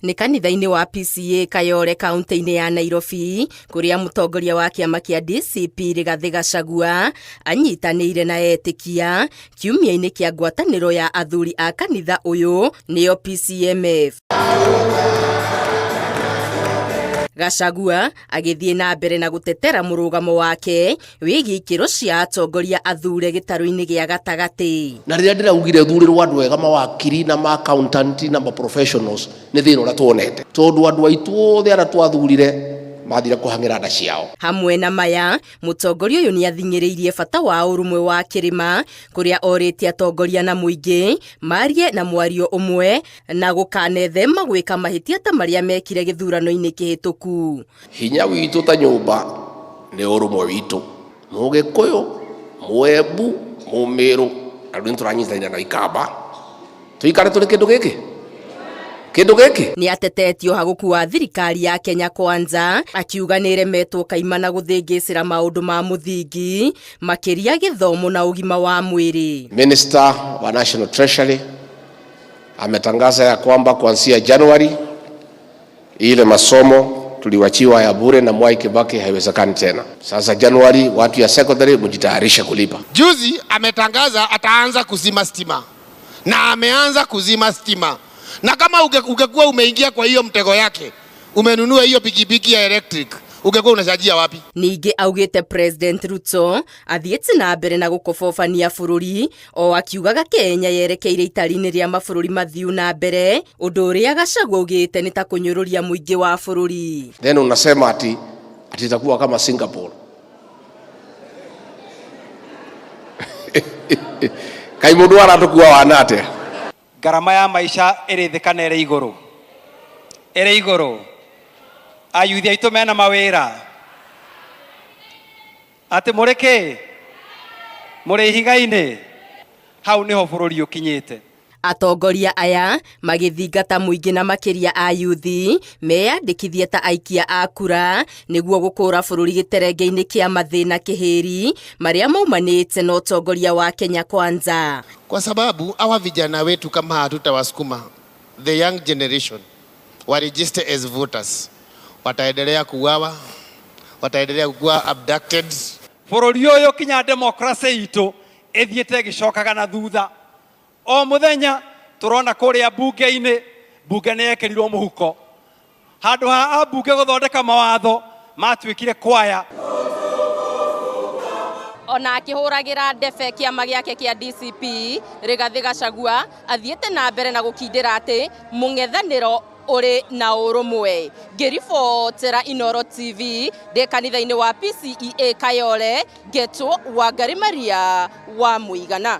Nĩ kanitha-inĩ wa PCEA Kayole kaunti-inĩ ya Nairobi kũrĩa mũtongoria wa kĩama kĩa DCP Rigathĩ Gachagua anyitanĩire na etĩkia kiumia-inĩ kĩa ngwatanĩro ya athuri a kanitha ũyũ nĩyo PCMF. Gachagua agĩthiĩ na mbere na gũtetera mũrũgamo wake wĩgiĩ ikĩro cia atongoria athure gĩtarũ-inĩ gĩa gatagatĩ. Na rĩrĩa ndĩraugire thurĩrwo andũ ega mawakiri na ma accountant na ma professionals nĩ thĩna ũrĩa tuonete tondũ andũ aitũ othe arĩa twathurire mathire kũhang'ĩra nda ciao. Hamwe na maya, mũtongoria ũyũ nĩathing'ĩrĩirie bata wa ũrũmwe wa kĩrĩma kũrĩa orĩtie atongoria na mũingĩ marie na mwario ũmwe na gũkanethema gwĩka mahĩtia ta marĩa mekire gĩthurano-inĩ kĩhĩtũku. Hinya witũ ta nyũmba nĩ ũrũmwe witũ, Mũgĩkũyũ, Mũembu, Mũmĩrũ, na rĩu nĩtũranyitanĩra na Ikamba tũikare tũrĩ kĩndũ gĩkĩ kĩndũ gĩkĩ. Nĩ atetetio hagũku wa thirikari ya Kenya Kwanza akiuga nĩ ĩremetwo kaimana gũthĩngĩcĩra maũndũ ma mũthingi makĩria gĩthomo na ũgima wa mwĩrĩ. Minister wa National Treasury ametangaza ya kwamba kuanzia Januari ile masomo tuliwachiwa ya bure na Mwai Kibaki haiwezekani tena. Sasa Januari watu ya secondary mjitayarishe kulipa. Juzi ametangaza ataanza kuzima stima na ameanza kuzima stima, na kama ungekuwa umeingia kwa hiyo mtego yake, umenunua hiyo pikipiki ya electric, ungekuwa unachajia wapi? Ningĩ augĩte President Ruto athiĩte na mbere na gũkobobania bũrũri o akiugaga Kenya yerekeire itari-inĩ rĩa mabũrũri mathiu na mbere, ũndũ ũrĩa Gachagua augĩte nĩ ta kũnyũrũria mũingĩ wa bũrũri. Then unasema ati itakuwa kama Singapore. Kai mundu aratukua wana atia? Ngarama ya maisha ĩrĩ thĩ kana ĩrĩ igũrũ? Ĩrĩ igũrũ. Ayuthi aitũ mena mawĩra. Atĩ mũrĩ kĩ? Mũrĩ ihiga-inĩ? Hau nĩho bũrũri ũkinyĩte. Atongoria aya magĩthingata mũingĩ na makĩria ayuthi meyandĩkithie ta aikia a kura nĩguo gũkũra bũrũri gĩterenge-inĩ kĩa mathĩna kĩhĩri marĩa maumanĩte na ũtongoria wa Kenya Kwanza. Kwa sababu hawa vijana wetu kama hatutawasukuma, the young generation wa register as voters, wataendelea kuuawa, wataendelea kuwa abducted. Bũrũri ũyũ kinya democracy itũ ĩthiĩte ĩgĩcokaga na thutha. O mũthenya tũrona kũrĩa mbunge-inĩ, mbunge nĩ yekĩrirwo mũhuko. Handũ ha ambunge gũthondeka mawatho, matuĩkire kwaya. Ona akĩhũragĩra ndebe kĩama gĩake kĩa DCP, Rigathĩ Gachagua athiĩte na mbere na gũkindĩra atĩ mũng'ethanĩro ũrĩ na ũrũmwe. Ngĩribotera Inooro TV ndĩ kanitha-inĩ wa PCEA Kayole, ngetwo Wangari Maria wa Mũigana.